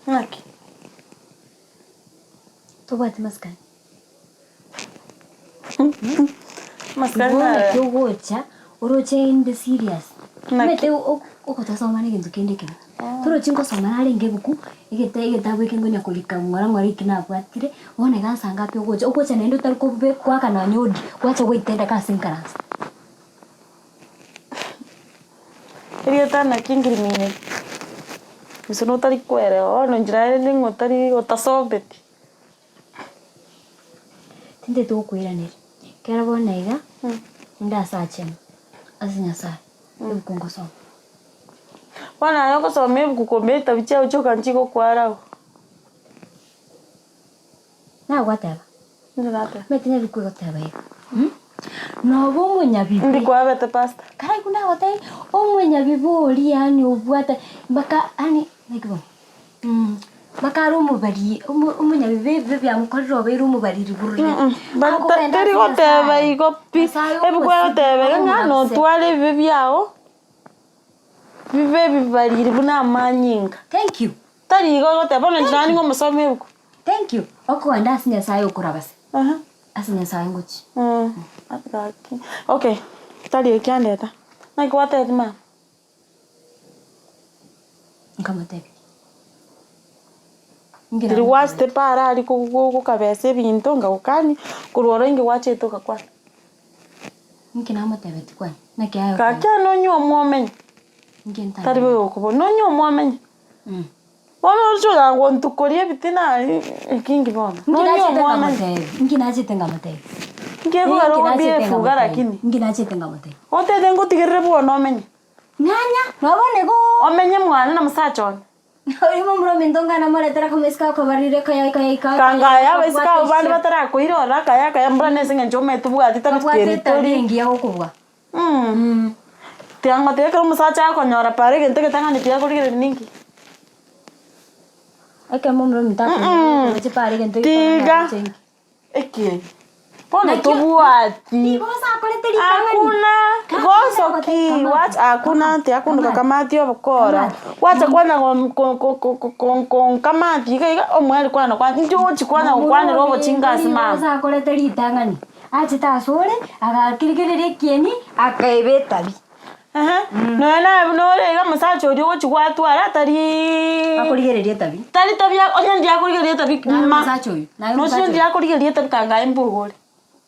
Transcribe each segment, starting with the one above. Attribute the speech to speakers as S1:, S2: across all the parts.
S1: Ng'aki?
S2: Tobwati masikani.
S1: Amasikani
S2: Igo
S1: nare.
S2: naki ogocha oroche inde serious.
S1: Naki?
S2: Omanyete ogotasoma na egento kende ekebe. Torochi ngosoma narenge ebuku, egete egetabu eke ngonya korika ng'ora ng'ora eki nabwatire, bono iga nsa ngapi ogocha, ogocha naende otari kobe goaka nonye odi, gwacha goitendeka ase nkaranse.
S1: Erieta naki ngiriminyeri, gose notari koerewa bono inche naende ng'a otari otasometi.
S2: Tintagete gokoiraneria, ekero bono iga, ninde ase achenu, ase Nyasaye, ebuku ngosoma.
S1: Bono aye ogosoma ebuku komenya etabi chiago chioka nchigokwara agwo.
S2: Nagwateba,
S1: Inche nateba.
S2: omanyete nyabiku egoteba iga, noba omonyabibe.
S1: Ndi kwabete pastor.
S2: Karaigwe nagotebia, omonyabibe oria yaani obwate mpaka yaani naki bono. Mpaka are omobarii omo omonyabibe ebibe biamokorire obeire omobariri burure. Akogenda
S1: Teri
S2: ase
S1: goteba
S2: Nyasaye.
S1: igo pi,
S2: Nyasaye
S1: ebuku
S2: omosibie,
S1: egoteba iga ng'a
S2: omorabise.
S1: notware ebibe biago, bibe ebibariri buna amanyinga.
S2: Thank you.
S1: Tari igo egoteba, bono inche nare nigo omosomia ebuku.
S2: Thank you. Okogenda ase Nyasaye okorabase. Ase Nyasaye ngochia.
S1: Gaki, okay, tari ekio andeta. Naki gwatebeti mama?
S2: Nkamotebia.
S1: Riria gwachete para aria gokabesa ebinto nkagokania, korwa oro inki gwachete ogakwana?
S2: Inki namotebetie kwani? Naki aye
S1: Gaki aye nonywe omwomenye,
S2: Inki ntari
S1: tari bobe gokobua, nonywe omwomenye. Bono oroche onya gontukoria ebitina aria eki bono,
S2: Inki
S1: nonywe
S2: nachete
S1: omwomenye.
S2: nkamotebia? Inki nachete nkamotebia?
S1: Inki ekogera ogobia efuga lakini?
S2: Inki nachete nkamotebia?
S1: Otete ngotigerere bono omenye.
S2: Ng'anya, nobone goo.
S1: Omenye mwane na mosacha one.
S2: Oria momura ominto nkanamoretera akamoiseke akobarire akaya akaya akaya
S1: Kangaya abaiseke abwo bande batarakoira ororo akaya akaya mbura nese eng'encho omanyete obwati tabi
S2: Babwate
S1: keri
S2: etabi
S1: tori.
S2: engiya gokobua.
S1: Tiga ngotebie ekero omosacha akonyora para egento egetang'ani tiga korigereria ninki?
S2: Ekero momura ominto akonyora oroche para egento egetang'ani
S1: Tiga.
S2: aroche inki?
S1: Ekieni. Bono tobwati. Hakuna gosoki wacha hakuna nti akunduka kamati obokora gwacha kwanya konkamati iga iga omweri kwana kwana inki ogochi kwanya gokwanera obochinga ase mama.
S2: Nigo akorete ritang'ani achete asore agakirigereria ekieni akaeba etabi.
S1: Ehe, nonya naye buna ore iga omosacha oria ogochi gwatwara tariiii
S2: Akorigereria etabi.
S1: Tari tabia onye ndiakorigereria etabi
S2: Naye
S1: ma
S2: omosacha oyo, naye
S1: nonya
S2: omosacha oyo.
S1: ndiakorigereria etabi kanga aye mbobe ore.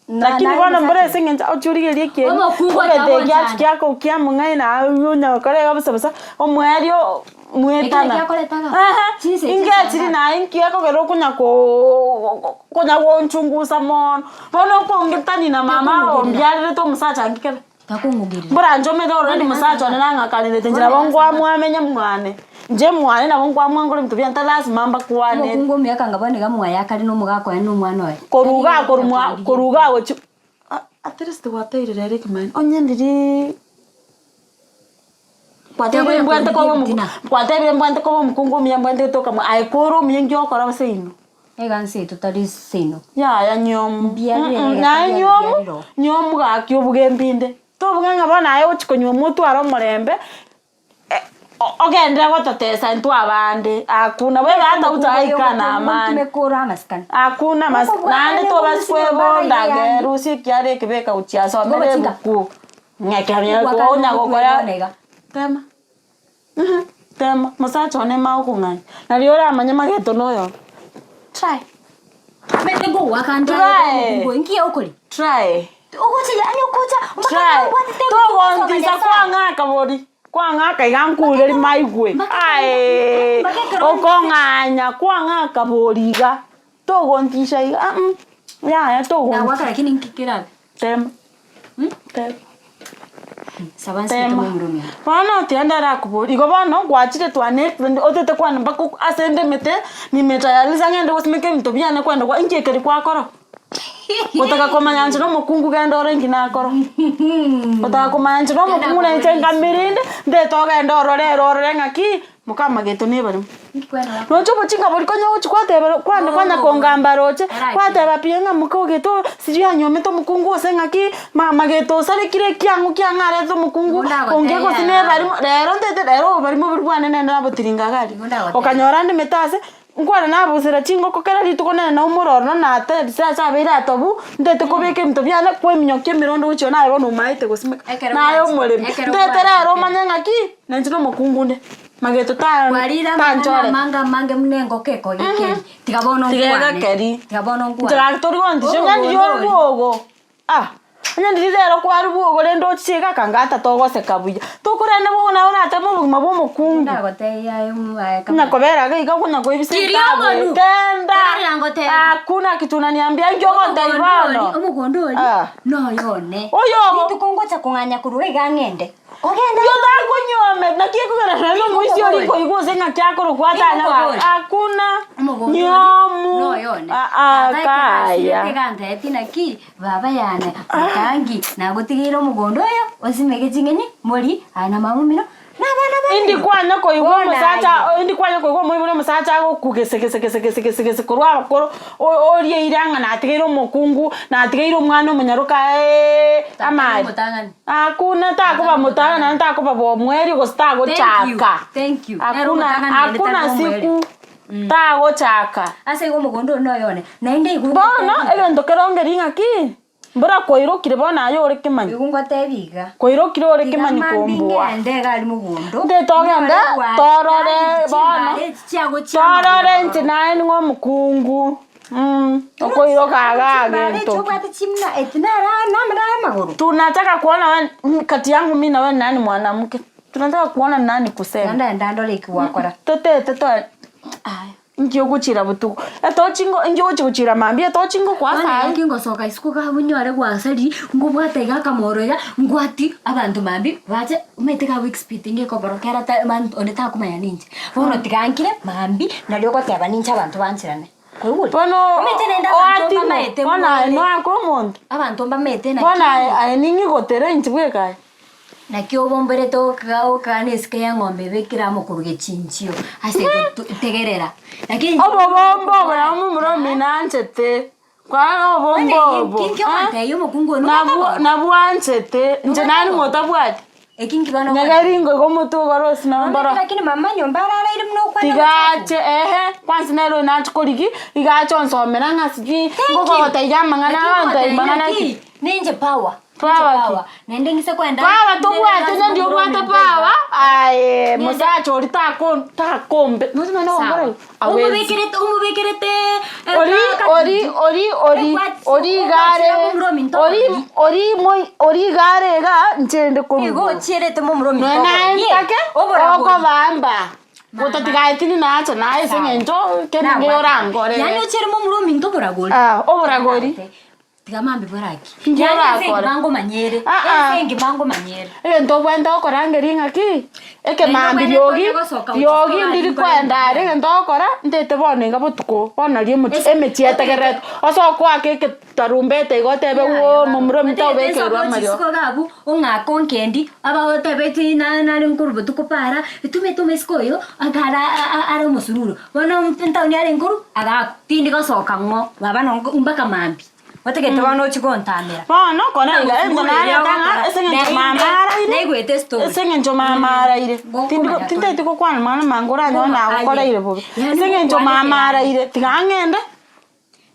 S2: Na-
S1: Lakini
S2: naye
S1: bono
S2: omosacha
S1: mbore
S2: oyo.
S1: ase eng'encho ochi origererie ekieni,
S2: Omokungu
S1: obete
S2: ocha
S1: egiachi
S2: gochanda.
S1: kiako kiamong'aina aywo onya gokora iga bosa bosa, omoerio mwetana.
S2: Ekero kiakoretaga,
S1: Ehe,
S2: chinsa echi
S1: inki achiri
S2: chisanga.
S1: naye inki ekogera okonya koooo konya gonchungusa mono, bono okongetani na mama
S2: Takong'ugerera.
S1: ombiarerete omosacha nki kebe.
S2: Takong'ugerera.
S1: Mboranchomete already mosacha one nang'akanerete inche nabo nkwamwamenya mwane, inche mwane nabo nkwamwa nkore ebinto biane tari lasima mbakwane.
S2: Omokungu omuya akanga bono iga mwaye akare na omogaka oye na omwana oye.
S1: Korwa igaa korwa mwa korwa igaa gochia at least gwateire rero ekemanyererio onye ndiriii gwatebire mbwate koba omo gwatebire mbwate koba omokungu omuya mbwate gotoka mwa aye kore omuya inki okora seino.
S2: Egansa eye totari seino.
S1: Yaya nyomu
S2: Mbiarire
S1: mm
S2: iga
S1: naye
S2: tari
S1: nyomu
S2: mbiarire oo.
S1: nyomu gaki obuge mbinde tobuge ng'a bono aye ogochi konyuoma otware omorembe ogenderere gototesa intwe abande hakuna wewe hata hutawahi na amani hakuna mas naende tobasi kwebonda ngerusia ekiara eke beka gochia asomere ebuku ng'a ekero onya gokora tema. Tema, mosacha one ma okong'aina, nario oramanye mageto noyomo. Try. Try. Try. Try. Togontisa kwang'aka bori, kwang'aka iga nkurerie maigwe, aye okong'anya kwang'aka bori iga, togontisha iga yaya togontisha. Tema. Tema. Tema. Bono tiga ndarakoborie, igo bono gwachire twane otete kwane mpaka ase ndemete, nimetayarisha ng'ende gosimeka ebinto biane kwenda gwa inki ekeri kwakora? Gotaka komanya inche na omokungu genda ore inki nakora? Gotaka komanya inche na omokungu na inche nkamirinde, ndete ogende orore ere orore ng'aki. Mokamageto nebarimo. Roche obochinga boria konya ogochia kwateba kwane kwanya kongamba roche, kwateba pi ng'a moka ogeto sijui anyuomete omokungu gose ng'aki, ma mageto osarekire ekiang'u kiang'e arete omokungu, onge gose nebarimo, rero ntete rero oborimo boria bwane nende nabotiringa iga aria. Okanyora ndemete ase, nkwane nabusera chingoko kera rituko nere naumora ororo natebisa ase abeire atobu, ntete kobeka ebinto biane kweminyokia emerondo gochia naye bono omaete gosimeka,
S2: Ekero
S1: naye
S2: gwanchete-
S1: omoremi.
S2: ekero
S1: Ntete rero
S2: gwanchete.
S1: omanye ng'aki, nainche na omokungu onde. Mageto ta
S2: Kwarire amang'ana
S1: tanchorete.
S2: amange amange buna engoko ekogekeri. Tiga bono
S1: Tiga
S2: nkwane.
S1: egekeri.
S2: Tiga bono nkwane.
S1: Inche gaki tori gonticha onye ndiri
S2: Omogondo oria.
S1: orobwogo ah onye ndiri rero kwarwa bwogo rende ochiche iga akanga togoseka buya. Tokorenda bwogo naye orateme obogima bwa omokungu.
S2: Ndagotebia aye omo aye
S1: Onya
S2: kama.
S1: kobera iga iga okonya koibisa
S2: Kiri
S1: etabu
S2: omonu.
S1: tenda
S2: Orarera ngotebie.
S1: hakuna kitu unaniambia inki ogontebia
S2: Omogondo
S1: bono
S2: ori, omogondo ori,
S1: Ah.
S2: noyo one.
S1: Oyogo.
S2: Rituko ngocha kong'anya korwa iga ng'ende. Ogende
S1: Inki otakonyuome naki ekogera nonye omoisia oria nkoigwa gose ng'aki akorokwa atanya
S2: Ningokobori.
S1: hakuna
S2: Omogondo oria
S1: nyomu
S2: noyo one.
S1: aa
S2: Tata ekero
S1: kaya.
S2: asirete gantebeti naki baba yane motangi nagotigeire omogondo oyo osimeke ching'eni mori aye na mama omino na abana bane.
S1: Indi kwanya koigwa
S2: Bono
S1: omosacha
S2: aye.
S1: indi kwanya koigwa omoibori omosacha agokugesegesegesegesegese korwa abakoro o- orieire ang'a natigeire omokungu natigeire omwana omonyaroka
S2: Tata
S1: amari.
S2: nomotang'ani.
S1: Hakuna takoba motang'ani naende takoba bwa omwerio gose
S2: Thank you,
S1: tagochaka.
S2: thank you. Nere
S1: Hakuna
S2: omotang'ani naende
S1: hakuna
S2: tari bwa omwerio.
S1: siku tagochaka.
S2: Ase igo omogondo oyo noyo one, naende igo
S1: Bono
S2: ngotebi iga.
S1: egento kerongeri ng'aki, mbora kwairokire bono aye ore kemanyi.
S2: Igo ngotebi iga.
S1: Kwairokire ore
S2: Tiga
S1: kemanyi
S2: mambi
S1: kombua.
S2: ng'ende iga aria mogondo,
S1: Nde togende,
S2: nyore gwata
S1: torore bono,
S2: chimbare echi chiagochia
S1: torore
S2: amagoro.
S1: inche naye ning'o omokungu okoiroka igaa
S2: Chimbare echi
S1: gento.
S2: obwate chimna eti nara namara amagoro.
S1: Tunataka kuona we kati yangu mi na we ni nani mwanamke? Tunataka kuona ni nani kusema.
S2: Naende ndore eki gwakora.
S1: Totete to aya inki ogochira botuko etochi ngo inki ogochi gochira mambia etochi ngokoa
S2: Bono
S1: saii.
S2: gaki ngosoka isiko iga onyore gwasariri, ngobwata iga akamoro iga, ngwati abanto mambia bache omanyete iga abwo expeed ngekoboro kera ta man onde takomanya ninche. Bono tiga nkire mambia nario ogoteba ninche abanto bancherane. Kwaigure?
S1: Bono
S2: Omanyete naende abanto
S1: oati ng'o?
S2: mbamaete
S1: Bono aye
S2: more.
S1: noake omonto?
S2: Abanto mbamaete naki
S1: Bono aye aye ning'i gotere inche bweka aye?
S2: Naki obomberete okana esike y'eng'ombe ebekire amo korwa gechinchio ase gotegerera. Naki inche
S1: Obobombo obo nabo momura omino anchete, kwarora obobombo obo,
S2: Onye inki ogotebia omokungu oyo
S1: nabwo
S2: nobwate
S1: nabwo anchete, inche nari motabwati.
S2: Eki nki bono
S1: Nyageri ngoiga omotwe igoro ase nabo mboro.
S2: Lakini mama nyomba araraire buna okwana
S1: Tiga
S2: obochafu.
S1: ache ehe, kwanza nere oyo nache korigi, iga ache onsomera ng'a sijui,
S2: Thank you.
S1: ngokogotebia amang'ana
S2: Lakini
S1: agontebia
S2: ngotebia
S1: mang'ana
S2: naki,
S1: ki.
S2: Ninche power.
S1: Power ki?
S2: Naende ng'ise kwenda
S1: Power tobwate onye ndi obwate power aye mosacha oria tako takombe nochi nonya gokora igo awezi.
S2: Omobekerete omobekerete
S1: Ori ori ori ori ori igare ori ori moi ori igare iga inche inde korwa
S2: Igo
S1: igoro.
S2: ochierete momura ominto
S1: Nonya naye
S2: oborie.
S1: ntake
S2: Oboragori.
S1: okobamba gotatigaetini nache naye ase eng'encho kende nge orangorere.
S2: Yaani ochere momura ominto oboragori.
S1: Ah, oboragori.
S2: Tiga mambia boraki.
S1: Inki
S2: Yaani ase
S1: orakore?
S2: engima ngomanyere.
S1: Ah, ah.
S2: Ase engima ngomanyere.
S1: Egento obwenerete gokorangeria ng'aki, ekemambia
S2: Naende
S1: riogi,
S2: obwenerete gosoka
S1: riogi
S2: gochia
S1: ndiri
S2: kore
S1: koenda are egento ogokora, ntete bono iga botuko, bono nario omochie emechie etegererete, osoe koaka eketarumbeta iga otebe woo momura ominto obekerwe amariogo.
S2: Isiko iga abwo, ong'ake onkendi, abagotebetie na nare nkorwa botuko para, etumete omoiseke oyo, akara are omosururu. Bono entaoni are nkorwa, agakwa, tindi gosoka ng'o, baba nongo mpaka mambia. Otagete bono ochie gontamera.
S1: Bono kora iga, egento nareta ng'a ase eng'encho mama araire,
S2: Naigwete estory.
S1: ase eng'encho mama araire, tindi
S2: Gokomanya
S1: tintageti gokwana mang'ana mange oranyore
S2: Gomo-
S1: nagokoreire
S2: aye.
S1: bobe.
S2: Yaani
S1: Ase eng'encho
S2: gokwana
S1: mama
S2: ekerande.
S1: araire, tiga ng'ende,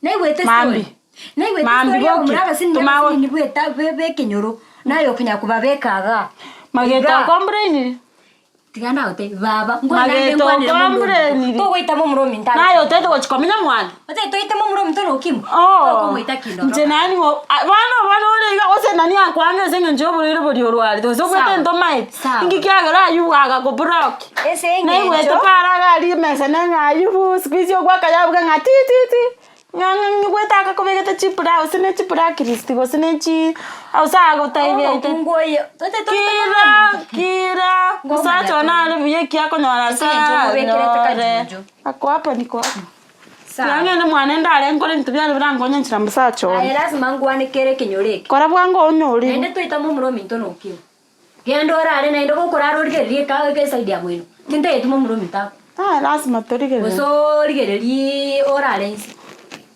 S2: Naigwete
S1: Mambi.
S2: story. Naigwete
S1: Mambi
S2: story ya
S1: boki.
S2: omura abasinini
S1: Tomago-
S2: abasinini bweta be- bekenyoro, naye okonya kobabeka igaa.
S1: mageto
S2: Igaa.
S1: okomplainire.
S2: Tiga ndagotebie baba, nkwane ande
S1: Mageto
S2: nkwanere momura ominto.
S1: okomplainire.
S2: Togoita momura ominto
S1: Naye
S2: ake.
S1: otagete gochia komenya mwane?
S2: Otagete toite momura ominto na ukimwi?
S1: Oo.
S2: Tokomoita kinde
S1: Inche
S2: oroba.
S1: nani ng'o ah bono bono ore iga gose nani akwange ase eng'encho ya oborwaire boria orwarete gose obwate
S2: Sawa.
S1: ntomaeti.
S2: Sawa.
S1: Inki kiagera aywo agakoblock.
S2: Ase eng'encho.
S1: Naigwete para iga aria emesa neng'a aywo siku hizi ogwaka yabuga ng'a ti ti ti. Ng'a ng'a nyigwete akakobegete chiblouse ne chiblacklist gose ne chi ase agotaigete.
S2: Omokungu oyo, tote toite
S1: Kira
S2: momura ominto.
S1: kira mosacha one are buya eki akonyora ase
S2: Ase eng'encho omobekerete
S1: anyore.
S2: kajuju.
S1: Ako hapa niko hapa.
S2: Sawa.
S1: Tiga ng'ende mwane ndare nkore ebinto biane birankonye nchera mosacha one.
S2: Aye lasima nkwane kere ekenyoro eke.
S1: Kora bwango onyorire.
S2: Naende toita momura ominto na ukimwi. Genda orare naende gokorara origererie eka eke eside ya moino. Tintageti momura ominto akwe.
S1: Ah lasima torigererie.
S2: Gose origererie orare inse.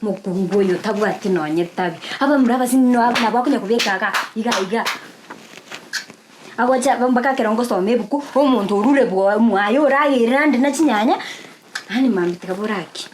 S2: Mokungu oyo tabwati nonye tabi. Abamura abasinini nabo akonya kobeka iga iga iga. Agocha mpaka ekero ngosoma ebuku, omonto orure bwa mwaye oragerera ande na chinyanya, yaani mambia tiga boraki.